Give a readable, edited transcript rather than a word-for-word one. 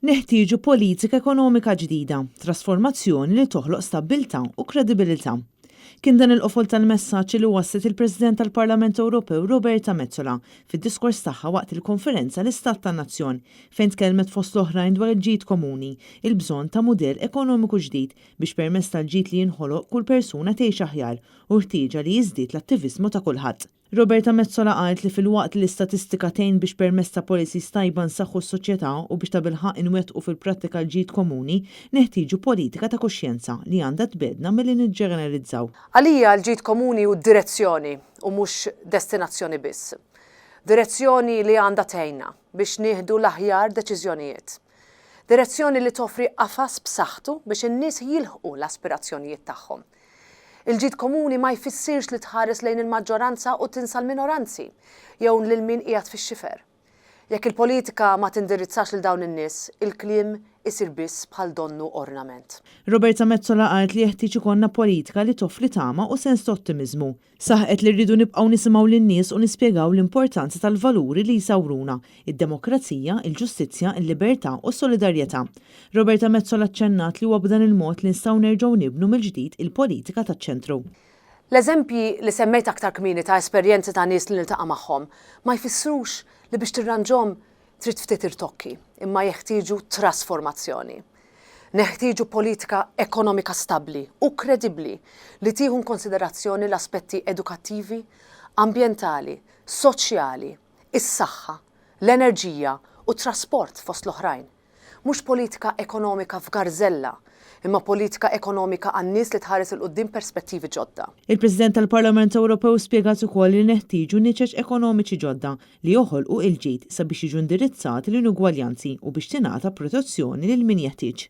Neħtieġu politika ekonomika ġdida, trasformazzjoni li toħloq stabbiltà u kredibilità. Kien dan il-qofol tal-messaġġ li wasslet il-President tal-Parlament Ewropew Roberta Metsola fid-diskors tagħha waqt il-konferenza l-Istat tan-Nazzjon, fejn tkellmet fost l-oħrajn dwar il-ġid komuni, il-bżonn ta' mudell ekonomiku ġdid biex permezz tal-ġid li jinħoloq kull persuna tgħix aħjar u l-ħtieġa li jiżdied l-attiviżmu ta' kulħadd. Roberta Metsola qalet li filwaqt li l-istatistika tgħin biex permezz ta' policies tajba nsaħħu s-soċjetà u biex tabilħaqq inwettqu fil-prattika l-ġid komuni, neħtieġu politika ta' kuxjenza li għandha tbegħdna milli niġġeneralizzaw. Għalija l-ġid komuni hu direzzjoni u mhux destinazzjoni biss. Direzzjoni li għandha tgħinna biex nieħdu l-aħjar deċiżjonijiet. Direzzjoni li toffri qafas b'saħħtu biex in-nies jilħqu l-aspirazzjonijiet tagħhom. Il-ġid komuni ma jfissirx li tħares lejn il-maġġoranza u tinsa l-minoranzi, jew lil min qiegħed fix-xifer. Jekk il-politika ma tindirizzax lil dawn in-nies, il-kliem isir biss bħal donnu ornament. Roberta Metsola qalet li jeħtieġ ikollna politika li toffri tama u sens ta' ottimiżmu. Saħqet li rridu nibqgħu nisimgħu lin-nies u nispjegaw l-importanza tal-valuri li jsawruna, id-demokrazija, il-ġustizzja, il-libertà u s-solidarjetà. Roberta Metsola aċċennat li huwa b'dan il-mod li nistgħu nerġgħu nibnu mill-ġdid il-politika taċ-ċentru. L-eżempji li semmejt aktar kmieni ta' esperjenzi ta' nies li niltaqa' magħhom ma jfissrux li biex tirranġhom trid ftit irtokki, imma jeħtieġu trasformazzjoni. Neħtieġu politika ekonomika stabbli u kredibbli li tieħu inkonsiderazzjoni l-aspetti edukattivi, ambjentali, soċjali, is-saħħa, l-enerġija u t-trasport fost l-oħrajn. Mhux politika ekonomika f'garżella, imma politika ekonomika għan-nies li tħares 'il quddiem perspettivi ġodda. Il-President tal-Parlament Ewropew spjegat ukoll li neħtieġu niċeċ ekonomiċi ġodda li joħolqu il-ġid sabiex jiġu indirizzati l-inugwaljanzi u biex tingħata protezzjoni lil min jeħtieġ.